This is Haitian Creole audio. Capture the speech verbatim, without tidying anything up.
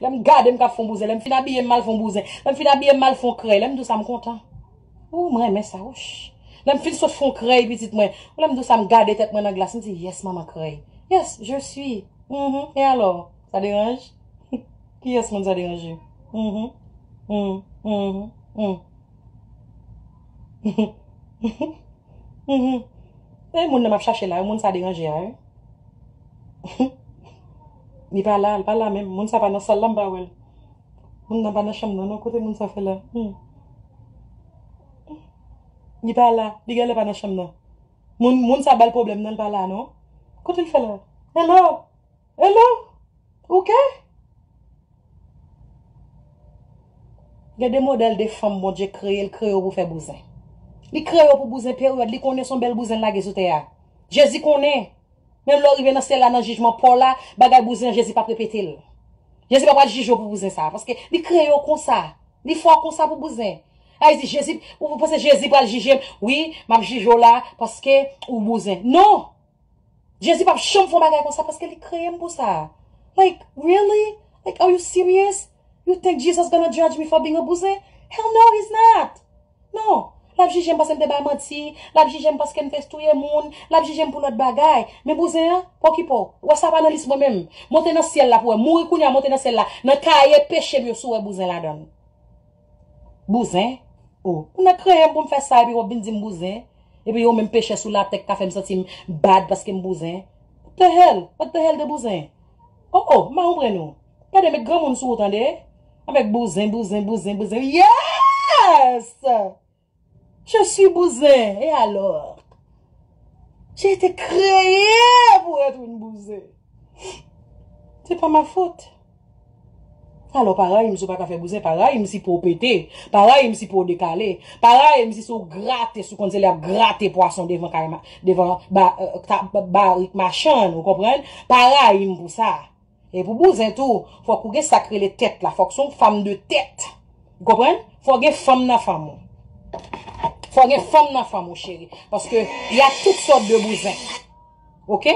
Lè m gade m k ap fè yon bouzen, lè m fin abiye m al fè yon bouzen, lè m fin abiye m al fè yon krèy, lè m di w sa m kontan. Ou, mwen renmen sa, wouch. Lè m fin sot fè yon krèy pitit mwen, ou lè m di w sa m gade tèt mwen nan glas, m di, yes, manman krèy. Yes, je suis. Mhm. E alò, sa deranje? Kiyès moun sa deranje? Mhm. Mhm. Mhm. Mhm. Mhm. E moun nan m ap chache la, moun sa deranje a, wi. Li pa la, li pa la menm. Moun sa pa nan sal la, m pa wè l. Moun nan pa nan chanm nan, non. Kote moun sa fè la? Hmm. Li pa la, li genlè pa nan chanm nan. Moun, moun sa ba l pwoblèm nan, li pa la, non. Kote l fè la? Hello? Hello? Ou ke? Gen de modèl de fanm Bondye kreye, l kreye yo pou fè bouzen. Li kreye yo pou bouzen peryòd, li konnen se yon bèl bouzen l lage sou tè a. Jezi konnen. Menm lè w rive nan syèl la, nan jijman pa w la, bagay bouzen an, Jezi p ap repete l. Jezi pa pral jije w pou bouzen sa a, paske li kreye w konsa. Li fè w konsa pou bouzen. A, li di, Jezi, ou, ou panse Jezi pral jije m? Wi, m ap jije w la, paske ou bouzen. Non! Jezi p ap janm fè yon bagay konsa paske li kreye m pou sa. Like, really? Like, are you serious? You think Jesus gonna judge me for being a bouzen? Hell no, he's not. Non. L ap jije m paske m te bay manti. L ap jije m paske m te touye moun. L ap jije m pou lòt bagay. Men bouzen an, pa okipe w. Wè sa pa nan lis mwen menm. Monte nan syèl la pou wè. Mouri kounye a, monte nan syèl la. Nan kaye peche m yo si w wè bouzen ladan l. Bouzen? Oh, ou nan kreye m pou m fè sa epi w ap vin di m bouzen? Epi yon menm pechè sou latè k ka fè m santi m bad paske m bouzen? What the hell? What the hell de bouzen? Oh, oh, m pa konprann ou. Gade, met granmoun sou ou tande. Avèk bouzen, bouzen, bouzen, bouzen. Yes! Je suis bouzen. Et alors? J'ai été créé pour être une bouzen. C'est pas ma faute. Alò, pa rayi m si w pa ka fè bouzen, pa rayi m si po w pete, pa rayi m si po w dekale, pa rayi m si se w grate, si w konn se lè y ap grate pwason devan kay ma-, devan ba-, euh, ta-, ba-, barik machann, ou konprann? Pa rayi m pou sa. E pou bouzen tou, fòk ou gen sa k rele tèt la, fòk se yon fanm de tèt. Ou konprann? Fòk gen fanm nan fanm ou. Fòk gen fanm nan fanm ou, cheri. Paske y a tout sòt de bouzen. Oke?